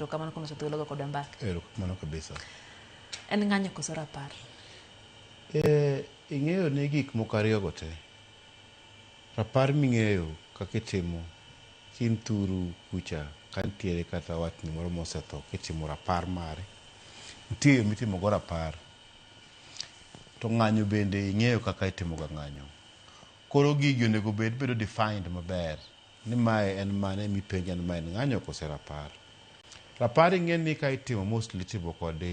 Erokamano kuom loso thuolo go kodwa mbaka. Erokamano kabisa. En ng'anyo koso rapar? Ing'eyo ni gik moko ariyogo te. Rapar ming'eyo kaka itimo kin thuru kucha ka nitiere kata watni moro mosetho kitimo rapar mare. Nitie yo mitimo go rapar. To ng'anyo bende ing'eyo kaka itimo ga ng'anyo. Koro gigi onego bed bedo defined maber ni mae en mane mipenja ni mae en ng'anyo kose rapar. Rapar ing'e ni ka itimo mostly itimo kod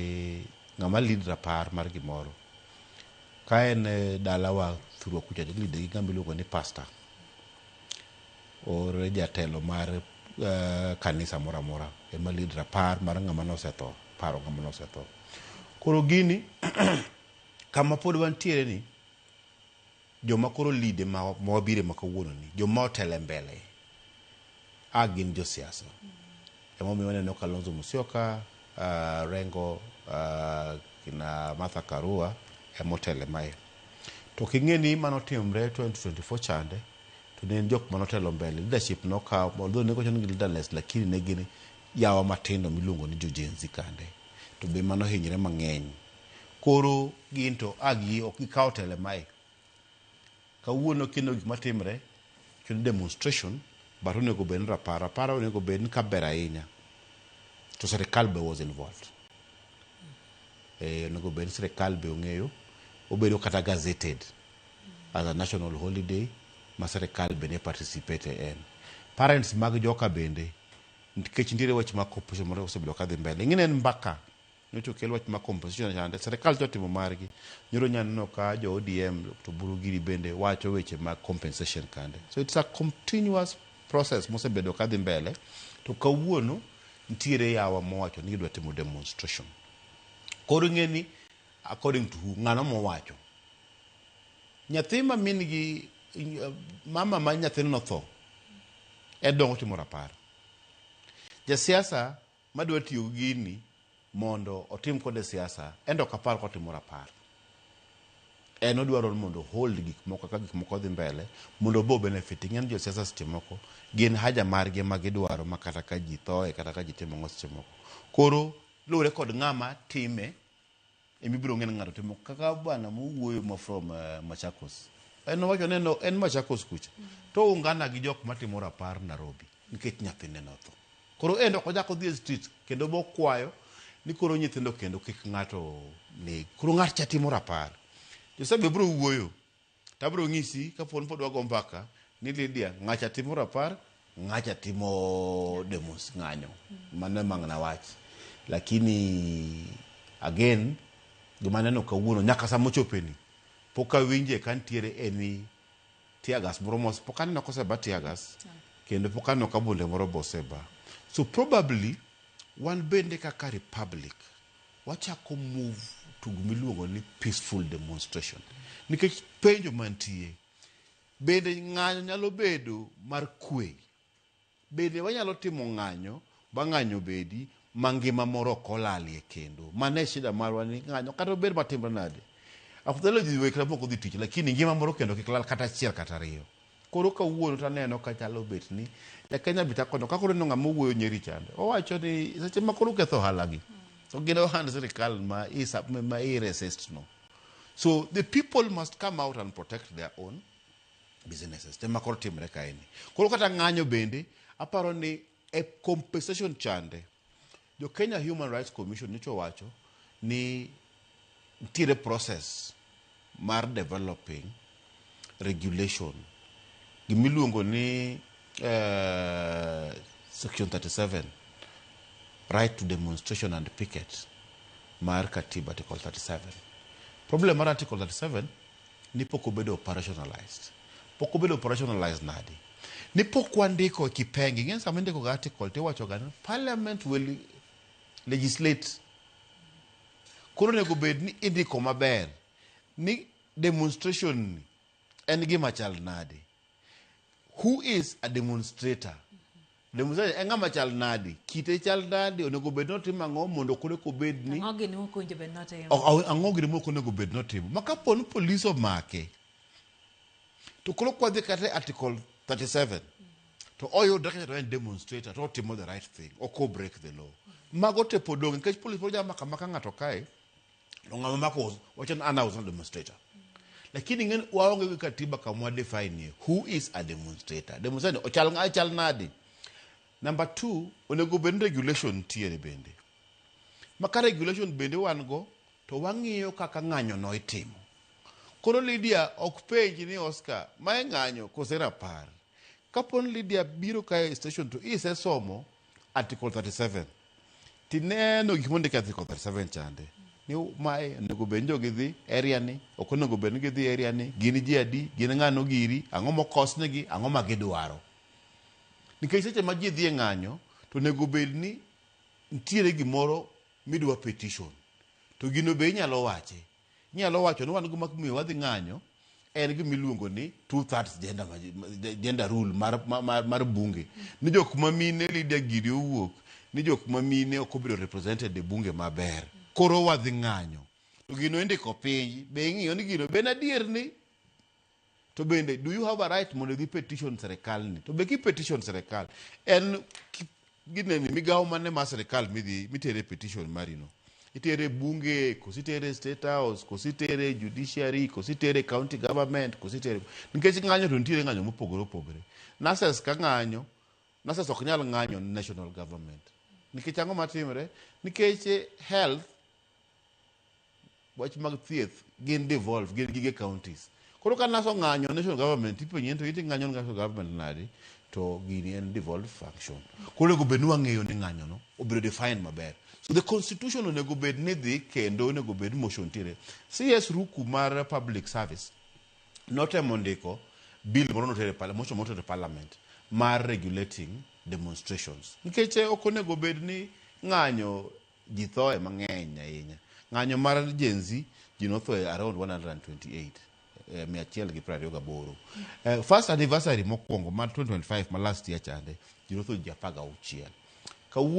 ng'ama lead rapar mar gimoro. Ka en dalawa thurwa kucha to ilead gi ng'ama iluongo ni pastor or jatelo mar kanisa moro amora ema lead rapar mar ng'ama nosetho, paro ng'ama nosetho. Koro gini kama pod wantiere ni joma koro lead ma wabire ma kawuono ni joma otelo e mbele a gin josiasa. Emomiyo waneno Kalonzo Musyoka, Rengo, kina Martha Karua emotele mae. To king'e ni mano timre 2024 chande to ne en jok manotelo mbele leadership nokaw although ne gocho ni gin leaderless lakini ne gin yawa matindo miluongo ni jo Gen Z kande to be mano hinyre mang'eny. Koro gin to a gi ok gikawo telo mae. Kawuono kineno gik matimre kendo demonstration but onego bed ni rapar rapar onego bed ni kaber ahinya to sirikal be was involved. Onego bed ni sirikal be ong'eyo obedo kata gazetted as a national holiday ma sirikal be ne participate en. Parents mag joka bende nikech nitiere wach mag compensation moro osebedo kadhi mbele. Ing'e ni en mbaka nyocha okel wach mar compensation chande sirikal to otimo margi. Nyoro nya neno ka jo ODM to Oburu giri bende wacho weche mag compensation kande. So it's a continuous process mosebedo kadhi mbele to kawuono nitiere yawa mowacho ni gidwa timo demonstration. Koro ing'e ni according to who ng'ano mowacho. Nyathi ma min gi mama ma nyathine notho en dongo timo rapar. Jasiasa madwa tiyo gi gini mondo otim kode siasa en to ok apar kotimo rapar. En odwaro ni mondo hold gik moko kaka gik moko dhi mbele mondo obo benefit. Ing'e ni josiasa seche moko gin haja margi ema gidwaro ma kata ka ji thoe kata ka ji timo ang'o seche moko. Koro luwore kod ng'ama time ema ibiro ng'e ni ng'ato timo kaka bwana mowuoyo ma from Machakos. En owacho ni en Machakos kucha to oungana gi jok matimo rapar Nairobi nikech nyathine notho. Koro en ok ochak odhi e street kendo bokwayo ni koro nyithindo kendo kik ng'ato neg. Koro ng'at cha timo rapar. Joseph be biro wuoyo to abiro ng'isi kapo ni pod wago mbaka ni Lydia ng'acha timo rapar ng'acha timo demos ng'anyo. Mano ema ang' nawach. Lakini again gima aneno kawuono nyaka sama ochopeni pok awinje ka nitiere any tear gas moro mos pok aneno koseba tear gas kendo pok aneno ka bunde moro be oseba. So probably wan bende kaka republic wachako move to gimiluongo ni peaceful demonstration. Nikech penjo mantie, bende ng'anyo nyalo bedo mar kwe? Bende wanyalo timo ng'anyo ba ng'anyo bedi ma ngima moro ok olalie kendo? Mano e shida marwa ni ng'anyo kata obed matimre nade, afadhali ji wekre mok odhi tich lakini ngima moro kendo kik lal kata achiel kata ariyo. Koro kawuono to aneno ka chalo bet ni Jakenya be chako ka koro ineno ng'ama owuoyo Nyeri chande. Owacho ni seche ma koro uketho ohala gi to gin ohand sirikal ma ma i resist no. So the people must come out and protect their own businesses. Tema koro timre kaeni. Koro kata ng'anyo bende aparo ni e compensation chande jo Kenya Human Rights Commission nyocha owacho ni nitiere process mar developing regulation gimiluongo ni section 37 right to demonstration and picket mar katiba article 37. Problem mar article 37 ni pok obedo operationalized. Pok obedo operationalized nadi? Ni pok wandiko e kipenge. Ing'e sama indiko ga article tiwacho ga ni parliament will legislate. Koro onego bed ni indiko maber ni demonstration ni en gima chal nade. Who is a demonstrator? Demonstrator en ng'ama chal nadi? Kite chal nadi? Onego bed ni otimo ang'o mondo koro eka obed ni Ang'o gini mok owinjo bed notimo? Ang'o gini mok onego bed notimo? Ma kapo ni polis omake to koro kwadhi kata e article 37 to oyudre kacha to en demonstrator to otimo the right thing, ok o break the law. Mago te pod onge nikech police pod nyalo mako amaka ng'ato kae to ng'ama mako wacho ni an I was not a demonstrator. Lakini ing'e ni waonge gi katiba kama wa define who is a demonstrator. Demonstrator ochal chal nadi? Number 2, onego bed ni regulation nitiere bende. Ma ka regulation bende wan go to wang'iyo kaka ng'anyo no itimo. Koro Lydia ok penj ni Oscar, mae ng'anyo kose rapar? Kapo ni Lydia biro kae e station to isesomo Article 37 tineno gik mondik e Article 37 chande ni mae onego bed ni jogi dhi area ni, ok onego bed ni gidhi area ni, gin ji adi, gin ng'ano giri, ang'o mokosnegi, ang'o ma gidwaro. Nikech seche ma ji dhi e ng'anyo to onego bed ni nitiere gimoro midwa petition to gino be inyalo wache. Inyalo wacho ni wan gima omiyo wadhi ng'anyo en gima iluongo ni 2/3 gender rule mar bunge. Ni jok ma mine Lydia giri owuok ni jok ma mine ok obedo represented e bunge maber. Koro wadhi ng'anyo. To gino indiko piny be ing'iyo ni gino be en adier ni to bende do you have a right mondo idhi petition serikal ni to be ki petition serikal en gineni migawo mane mar serikal midhi mitere petition mari no itere bunge koso itere state house koso itere judiciary koso itere county government koso itere nikech ng'anyo to nitiere ng'anyo mopogore opogore. Nurses ka ng'anyo, nurses ok nyal ng'anyo ne national government nikech ang'o matimre? Nikech health wach mag thieth gin devolve, gin gige counties. Koro ka nurse ong'anyo national government, ipenje ni to iti ng'anyo national government nadi? To gini en devolved function. Koro onego bed ni wang'eyo ni ng'anyo no obedo defined maber. So the constitution onego bed ni dhi kendo onego bed ni motion nitiere. CS Ruku mar public service notemo ndiko bill moro notere motion moro notere parliament mar regulating demonstrations. Nikech ok onego bed ni ng'anyo ji thoe mang'eny ahinya. Ng'anyo mar Gen Z ji nothoe around 128, 128. First anniversary mokwongo mar 2025 ma last year chande ji notho ji 16. Kawuono